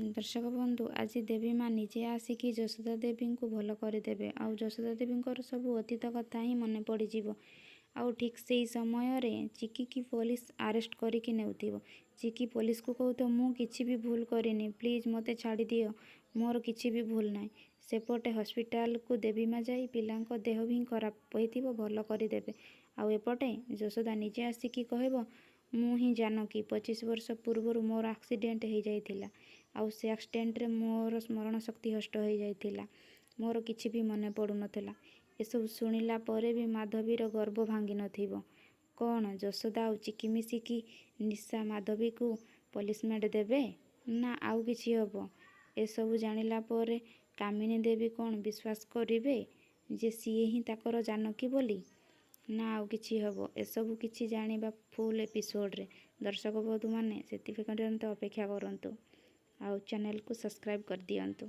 ଦର୍ଶକ ବନ୍ଧୁ, ଆଜି ଦେବୀ ମା ନିଜେ ଆସିକି ଯଶୋଦା ଦେବୀଙ୍କୁ ଭଲ କରିଦେବେ ଆଉ ଯଶୋଦା ଦେବୀଙ୍କର ସବୁ ଅତୀତ କଥା ହିଁ ମନେ ପଡ଼ିଯିବ। ଆଉ ଠିକ୍ ସେଇ ସମୟରେ ଚିକିକି ପୋଲିସ ଆରେଷ୍ଟ କରିକି ନେଉଥିବ। ଚିକି ପୋଲିସକୁ କହୁଥିବ, ମୁଁ କିଛି ବି ଭୁଲ କରିନି, ପ୍ଲିଜ୍ ମୋତେ ଛାଡ଼ିଦିଅ, ମୋର କିଛି ବି ଭୁଲ ନାହିଁ। ସେପଟେ ହସ୍ପିଟାଲକୁ ଦେବୀ ମା ଯାଇ ପିଲାଙ୍କ ଦେହ ବି ଖରାପ ହୋଇଥିବ, ଭଲ କରିଦେବେ। ଆଉ ଏପଟେ ଯଶୋଦା ନିଜେ ଆସିକି କହିବ, ମୁଁ ହିଁ ଜାନକୀ, 25 ବର୍ଷ ପୂର୍ବରୁ ମୋର ଆକ୍ସିଡେଣ୍ଟ ହେଇଯାଇଥିଲା ଆଉ ସେ ଆକ୍ସିଡେଣ୍ଟରେ ମୋର ସ୍ମରଣ ଶକ୍ତି ନଷ୍ଟ ହେଇଯାଇଥିଲା, ମୋର କିଛି ବି ମନେ ପଡ଼ୁନଥିଲା। ଏସବୁ ଶୁଣିଲା ପରେ ବି ମାଧବୀର ଗର୍ବ ଭାଙ୍ଗି ନଥିବ। କ'ଣ ଯଶୋଦା ଆଉ ଚିକି ମିଶିକି ନିଶା ମାଧବୀକୁ ପନିସମେଣ୍ଟ ଦେବେ ନା ଆଉ କିଛି ହେବ? ଏସବୁ ଜାଣିଲା ପରେ କାମିନୀ ଦେବୀ କ'ଣ ବିଶ୍ୱାସ କରିବେ ଯେ ସିଏ ହିଁ ତାଙ୍କର ଜାନକୀ ବୋଲି, ନା ଆଉ କିଛି ହେବ? ଏସବୁ କିଛି ଜାଣିବା ଫୁଲ୍ ଏପିସୋଡ଼ରେ। ଦର୍ଶକ ବନ୍ଧୁମାନେ, ସେଥିପାଇଁ ପର୍ଯ୍ୟନ୍ତ ଅପେକ୍ଷା କରନ୍ତୁ ଆଉ ଚ୍ୟାନେଲକୁ ସବସ୍କ୍ରାଇବ୍ କରିଦିଅନ୍ତୁ।